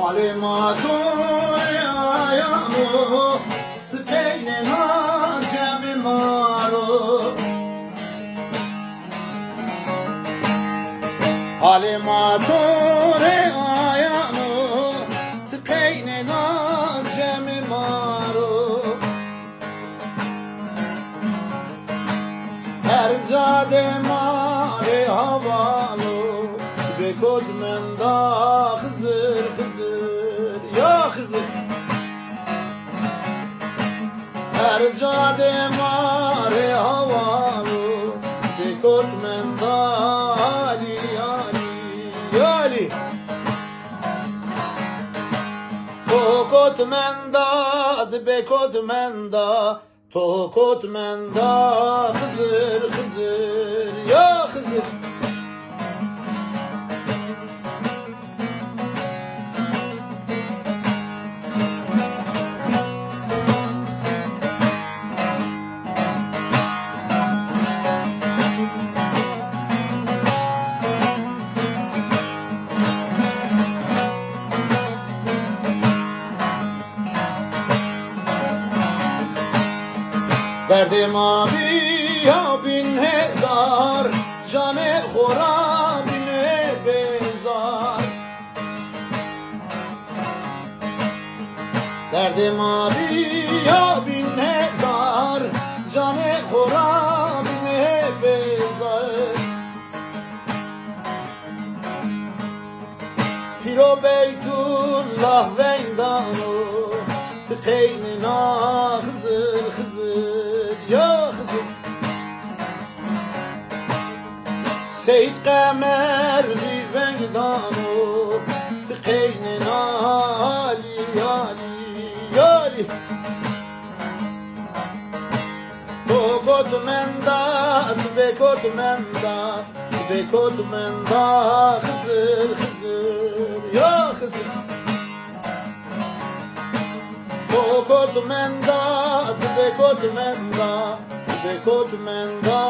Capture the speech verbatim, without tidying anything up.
Alê ma torê ayano, ti peynê na cemê maro. Alê ma torê ayano, ti peynê na cemê maro. Her cadê marê havalo, bê kot menda Xizir, Xizir, ya Xizir. Her cadê marê havalo, bê kot menda Alî, Alî, Alî. To kot menda, di bê kot menda, to kot menda Xizir, Xizir, ya Xizir. Derdê ma bîya bin hezar, canê xora bîne bêzar. Derdê ma bîya bin hezar, canê xora bîne bêzar. Pîro Beytullah veng dano, ti qeynê na Xizir, Xizir, ya Xizir. Seyîd Qemer vî veng dano, ti qeynê na Alî, Alî, Alî. To kot menda, ti bê kot menda, ti bê kot menda, Xizir, Xizir, ya Xizir. To kot menda, ti bê kot menda, ti bê kot menda,